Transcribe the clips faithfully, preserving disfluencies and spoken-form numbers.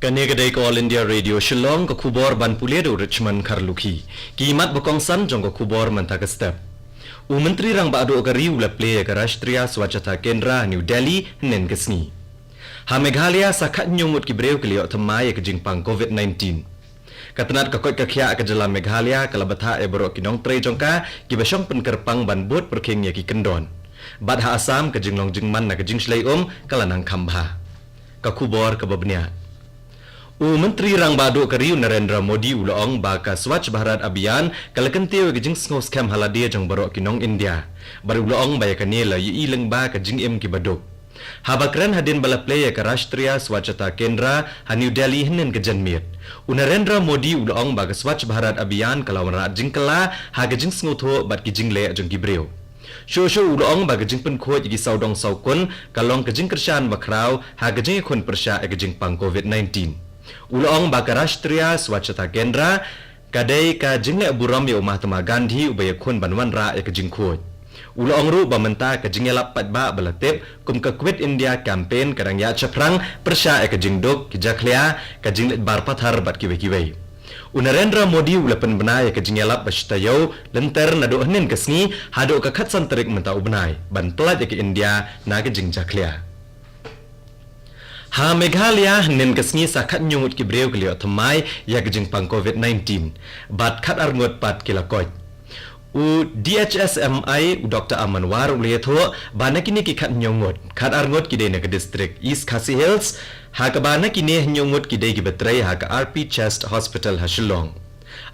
Kane ka dei ka All India Radio Shillong, ka khubor ban pule da u Richmond Kharlukhi. Ki mat ba kongsan jong ka khubor mynta ka step. U Myntri Rangbah Duh ka ri u la plie ïa ka Rashtriya Swachhata Kendra ha New Delhi hynnin ka sngi. Ha Meghalaya sa khathynñiew ngut ki briew ki la ïoh thymmai ïa ka jingpang COVID nineteen. Ka tnat ka koit ka khiah ka jylla Meghalaya ka la bthah ïa baroh ki nongtrei jong ka kiba shong pynkyrpang ban bud pyrkhing ïa ki kyndon. Bad ha Assam ka jinglong jingman na ka jingshlei um ka la nang kham bha. Ka khubor kaba bniah. U Myntri Rangbah Duh ka ri u Narendra Modi u la ong ba ka Swachh Bharat Abhiyan ka la kyntiew ïa ka jingsngew skhem ha lade jong baroh ki nong India. Bad u la ong ba ïa kane la ïohi lyngba ka jingim kiba duk. Haba kren hadien ba la plie ïa ka Rashtriya Swachhata Kendra ha New Delhi hynnin ka janmiet, u Narendra Modi u la ong ba ka Swachh Bharat Abhiyan ka la wanrah jingkylla ha ka jingsngewthuh bad ki jingleh jong ki briew. Shuh shuh u la ong ba ka jingpynkhuid ïa ki sawdong sawkun ka long ka jingkyrshan bakhraw ha ka jingïakhun pyrshah ïa ka jingpang COVID nineteen. U la ong ba ka Rashtriya Swachhata Kendra ka dei ka jingleh burom ïa u Mahatma Gandhi uba ïakhun ban wanrah ïa ka jingkhuid. U la ong ruh ba mynta ka jingïalap paidbah ba la tip kum ka Quit India Campaign ka dang ïaid shaphrang pyrshah ïa ka jingduk, ki jakhlia, ka jingleit bar pathar bad kiwei kiwei. U Narendra Modi u la pynbna ïa ka jingïalap ba shi taïew lynter naduh hynnin ka sngi haduh ka khatsan tarik mynta u bnai ban pyllait ïa ka India na ka jingjakhlia. Ha Meghalaya hynnin ka sngi sa khathynñiew ngut ki briew ki la ïoh thymmai ïa ka jingpang COVID nineteen bad khatar ngut pat ki la koit. U D H S M I u Doctor Aman War u la ïathuh ba na kine ki khathynñiew ngut, khatar ngut ki dei na ka district East Khasi Hills, ha kaba na kine hynñiew ngut ki dei kiba trei ha ka R P Chest Hospital ha Shillong.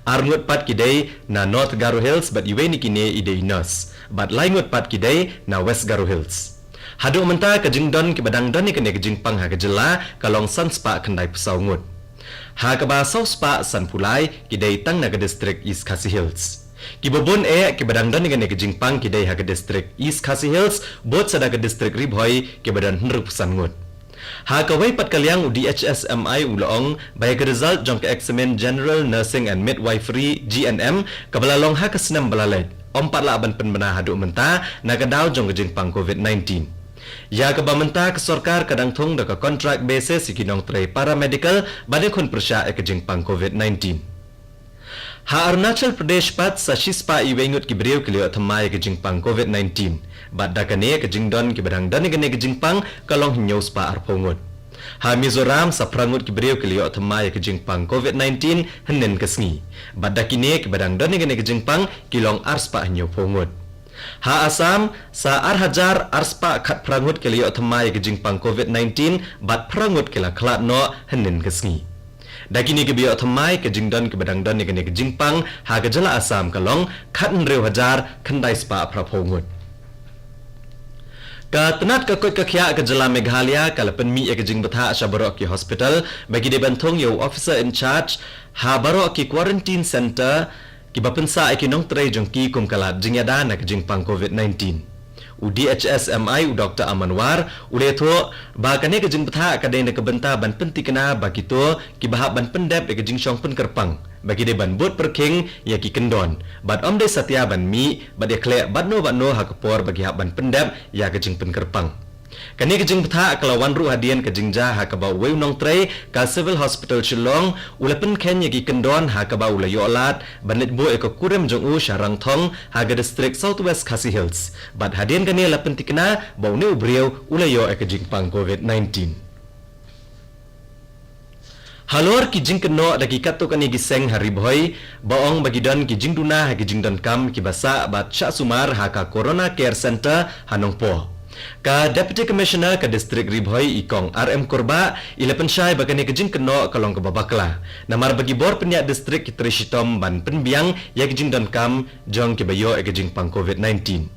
Ar ngut pat ki dei na North Garo Hills bad iwei na kine i dei nurse bad lai ngut pat ki dei na West Garo Hills. Haduh mynta ka jingdon kiba dang don ïa kane ka jingpang ha ka jylla ka long san spah khyndai phew saw ngut. Ha kaba saw spah sanphew lai ki dei tang na ka district East Khasi Hills. Kiba bun eh kiba dang don ïa kane ka jingpang ki dei ha ka district East Khasi Hills bud sa da ka district Ri Bhoi kiba don hynriew phew san ngut. Ha kawei pat ka liang u D H S M I u la ong ba ïa ka result jong ka Examine General Nursing and Midwifery, G N M, kaba la long ha ka snem ba la leit, ym pat lah ban pynbna haduh mynta na ka daw jong ka jingpang COVID nineteen. Ïa kaba mynta ka sorkar ka dang thung da ka contract basis ïa ki nongtrei paramedical ban ïakhun pyrshah ïa ka jingpang COVID nineteen. Ha Arunachal Pradesh pat sa shi spah iwei ngut ki briew ki la ïoh thymmai ïa ka jingpang COVID nineteen. Bad da kane ka jingdon kiba dang don ïa kane ka jingpang ka long hynñiew spah arphew ngut. Ha Mizoram sa phra ngut ki briew ki la ïoh thymmai ïa ka jingpang COVID nineteen hynnin ka sngi. Bad da kine kiba dang don ïa kane ka jingpang ki long ar spah hynñiew phew ngut. Ha Assam sa ar hajar ar spah khatphra ngut ki la ïoh thymmai ïa ka jingpang COVID nineteen bad phra ngut ki la khlad noh hynnin ka sngi. Da kine kiba ïoh thymmai ka jingdon kiba dang don ïa kane ka jingpang ha ka jylla Assam ka long khathynriew hajar khyndai spah phraphew ngut. Ka tnat ka koit ka khiah ka jylla Meghalaya ka la pynmih ïa ka jingbthah sha baroh ki hospital ba ki dei ban thung ïa u officer in charge ha baroh ki quarantine center kiba pynsah ïa ki nongtrei jong ki kum ka lad jingïada na ka jingpang COVID nineteen. U D H S M I u Doctor Aman War u la ïathuh ba kane ka jingbthah ka dei na ka bynta ban pynthikna ba kito kiba hap ban pyndep ïa ka jingshong pynkyrpang ba ki dei ban bud pyrkhing ïa ki kyndon bad ym dei satia ban mih bad ïakhleh badno badno ha ka por ba ki hap ban pyndep ïa ka jingpynkyrpang. Kane ka jingbthah ka la wan ruh hadien ka jingjia ha kaba uwei u nongtrei ka Civil Hospital Shillong u la pynkheiñ ïa ki kyndon ha kaba u la ïoh lad ban leit buh ïa ka kurim jong u sha Rangthong ha ka district South West Khasi Hills. Bad hadien kane la pynthikna ba une u briew u la ïoh ïa ka jingpang COVID nineteen. Halor ki jingkynnoh da ki katto katne ki seng ha Ri Bhoi ba ong ba ki don ki jingduna ha ki jingdonkam kiba sah bad shah sumar ha ka Corona Care Center ha Nongpoh. Ka Deputy Commissioner ka District Ri Bhoi i Kong R M Kurbah i la pynshai ba kane ka jingkynnoh ka long kaba bakla namar ba ki bor pynïaid district ki trei shitom ban pynbiang ïa ki jingdonkam jong kiba ïoh ïa ka jingpang COVID nineteen.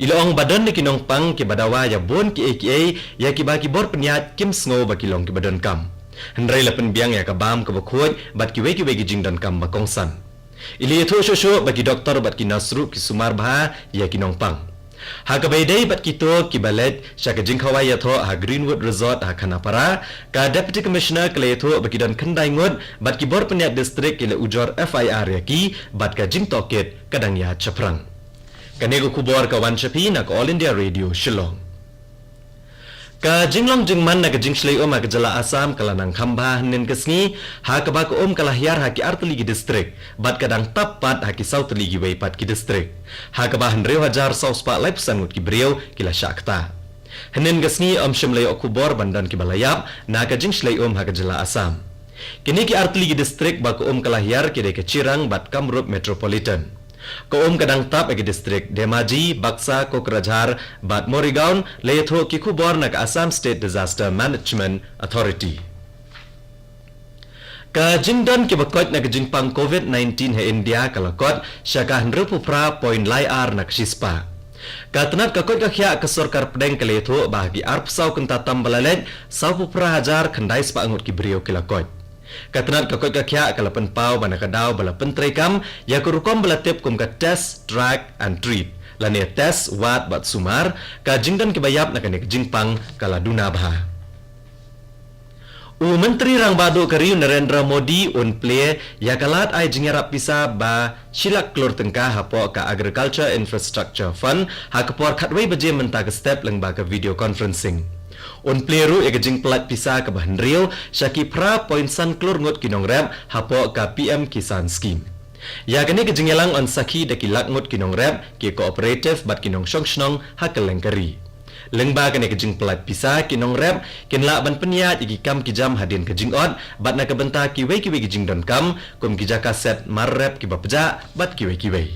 I la ong ba don na ki nongpang kiba dawa ïa bun kiei kiei ïa kiba ki bor pynïaid kim sngew ba ki long kiba donkam. Hynrei la pynbiang ïa ka bam kaba khuid bad kiwei kiwei ki jingdonkam ba kongsan. I la ïathuh shuh shuh ba ki doktor bad ki nurse ruh ki sumar bha ïa ki nongpang. Ha kaba ïadei bad kito kiba leit sha ka jingkhawai ïathoh ha Greenwood Resort ha Khanapara, ka Deputy Commissioner ka la ïathuh ba ki don khyndai ngut bad ki bor pynïaid district ki la ujor F I R ïa ki bad ka jingtohkit ka dang ïaid shaphrang. Kane ka khubor ka wan sha phi na ka All India Radio Shillong. Ka jinglong jingman na ka jingshlei um ha ka jylla Assam ka la nang kham bha hynnin ka sngi, ha kaba ka um ka la hiar ha ki artylli ki distrik, bad ka dang tap pat ha ki sawtylli kiwei pat ki distrik. Ha kaba hynriew hajar saw spah laiphew san ngut ki briew ki la shah ktah. Hynnin ka sngi ym shym la ïoh khubor ban don kiba la ïap na ka jingshlei um ha ka jylla Assam. Kine ki artylli ki distrik ba ka um ka la hiar ki dei ka Chirang bad Kamrup Metropolitan. Ka um ka dang tap ha ki distrik Dhemaji, Baksa, Kokrajhar bad Morigaon, la ïathuh ki khubor na ka Assam State Disaster Management Authority. Ka jingdon kiba koit na ka jingpang covid nineteen ha India ka la kot sha ka hynriewphew phra point lai ar na ka shispah. Ka tnat ka koit ka khiah ka sorkar pdeng ka la ïathuh ba ha ki arphew saw kynta tam ba la leit, sawphew phra hajar khyndai spah ngut ki briew ki la koit. Ka tnat ka koit ka khiah ka la pynpaw ba na ka daw ba la pyntreikam ïa ka rukom ba la tip kum ka test, track and treat, lane test, wad bad sumar, ka jingdon kiba ïap na kane ka jingpang ka la duna bha. U Myntri Rangbah Duh ka ri u Narendra Modi un plie ïa ka lad ai jingïarap pisa ba shi lak klur tyngka hapoh ka Agriculture Infrastructure Fund ha ka por khatwei baje mynta ka step lyngba ka video conferencing. Un plie ruh ïa ka jingpyllait pisa kaba hynriew sha ki phra point san klur ngut ki nongrep hapoh ka P M Kisan Scheme. Ïa kane ka jingïalang yn sakhi da ki lak ngut ki nongrep, ki cooperative bad ki nongshong shnong ha kylleng ka ri. Lyngba kane ka jingpyllait pisa, ki nongrep kin lah ban pynïaid ïa ki kam ki jam hadien ka jingot bad na ka bynta kiwei kiwei ki jingdonkam, kum ki jaka set mar rep kiba pjah bad kiwei kiwei.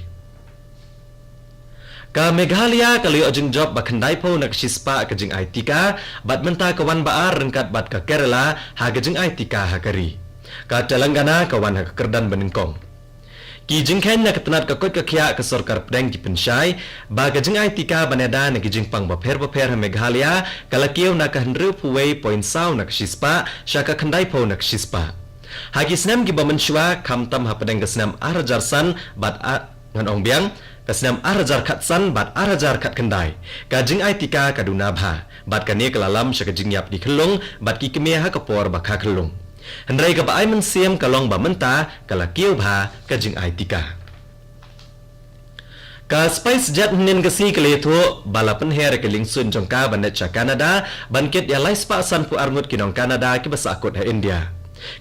Ka Meghalaya ka la ïoh jingjop ba khyndaiphew na ka shispah ka jingai tika, bad mynta ka wan ba ar ryngkat bad ka Kerala ha ka jingai tika ha ka ri. Ka Telangana ka wan ha ka kyrdan banyngkong. Ki jingkheiñ na ka tnat ka koit ka khiah ka sorkar pdeng ki pynshai ba ka jingai tika ba neda na ki jingpang bapher bapher ha Meghalaya ka la kiew na ka hynriewphew wei point saw na ka shispah sha ka khyndaiphew na ka shispah. Ha ki snem kiba mynshuwa, khamtam hapdeng ka snem ar hajar san bad a, ngan ong biang, ka snem ar hajar khatsan bad ar hajar khatkhyndai, ka jingai tika ka duna bha, bad kane ka la lam sha ka jingïap ki khyllung bad ki kmie ha ka por ba kha khyllung. Hynrei kaba ai mynsiem ka long ba mynta ka la kiew bha ka jingai tika. Ka SpiceJet hynnin ka sngi ka la ïathuh ba la pynher ïa ka liengsuiñ jong ka ban leit sha Canada ban kit ïa lai spah sanphew ar ngut ki nong Canada kiba sahkut ha India.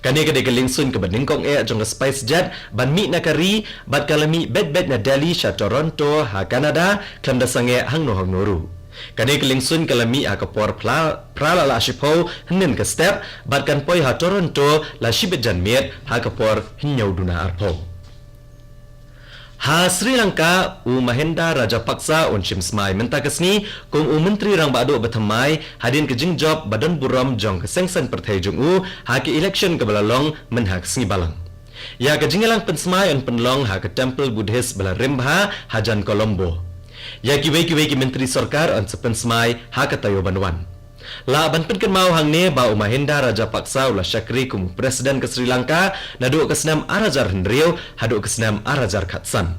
Kane ka dei ka liengsuiñ kaba nyngkong eh jong ka SpiceJet ban mih na ka ri, bad ka la mih beit beit na Delhi sha Toronto ha Canada khlem da sangeh hangno hangno ruh. Kane ka liengsuiñ ka la mih ha ka por phra, phra la lah shiphew hynnin ka step, bad kan poi ha Toronto la shibit janmiet ha ka por hynñiew duna arphew. Ha Sri Lanka, u Mahinda Rajapaksa un shim smai mynta ka sngi kum u Myntri Rangbah Duh ba thymmai hadien ka jingjop ba don burom jong ka seng saiñ pyrthei jong u ha ka election kaba la long mynha ka sngi Balang. Ïa ka jingïalang pynsmai yn pynlong ha ka temple Buddhist ba la rim bha hajan Colombo. Ïa kiwei kiwei ki myntri sorkar yn sa pynsmai ha ka taïew ban wan. Lah ban pynkynmaw hangne ba u Mahinda Rajapaksa u la shakri kum u President ka Sri Lanka naduh ka snem ar hajar hynriew haduh ka snem ar hajar khatsan.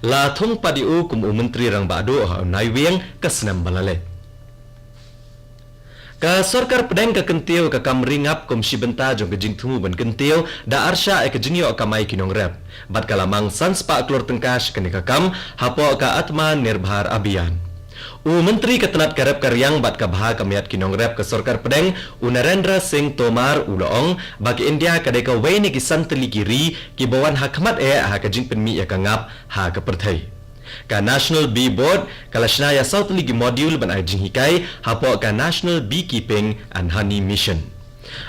La thung pat ïa u kum u Myntri Rangbah Duh ha u Naiwieng ka snem ba la leit. Ka sorkar pdeng ka kyntiew ïa ka kam ri ngap kum shi bynta jong ka jingthmu ban kyntiew da arshah ïa ka jingïoh kamai ki nongrep, bad ka la mang san spah klur tyngka sha kane ka kam hapoh ka Atmanirbhar Abhiyan. U Myntri ka tnat ka rep ka riang bad ka bha ka miat ki nongrep ka sorkar pdeng, u Narendra Singh Tomar, u la ong ba ka India ka dei kawei na ki san tylli ki ri kiba wan ha khmat eh ha ka jingpynmih ïa ka ngap ha ka pyrthei. Ka National Bee Board ka la shna ïa saw tylli ki module ban ai jinghikai hapoh ka National Beekeeping and Honey Mission.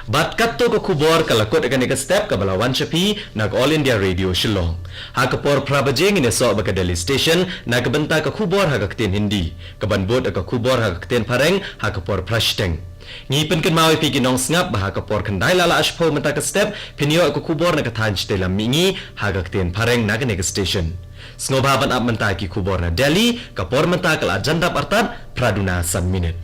Bad katto ka khubor ka la kut ha kane ka step kaba la wan sha phi na ka All India Radio Shillong. Ha ka por phra baje ngin ïasoh bad ka Delhi Station na ka bynta ka khubor ha ka ktien Hindi, kaban bud ka khubor ha ka ktien Phareng ha ka por phra shiteng. Ngi pynkynmaw ïa phi ki nongsngap ba ha ka por khyndai la lah shiphew mynta ka step phin ïoh ka khubor na ka thaiñ shatei lam mihngi ha ka ktien Phareng na kane ka station. Sngewbha ban ap mynta ki khubor na Delhi, ka por mynta ka la jan dap artat phra duna san minit.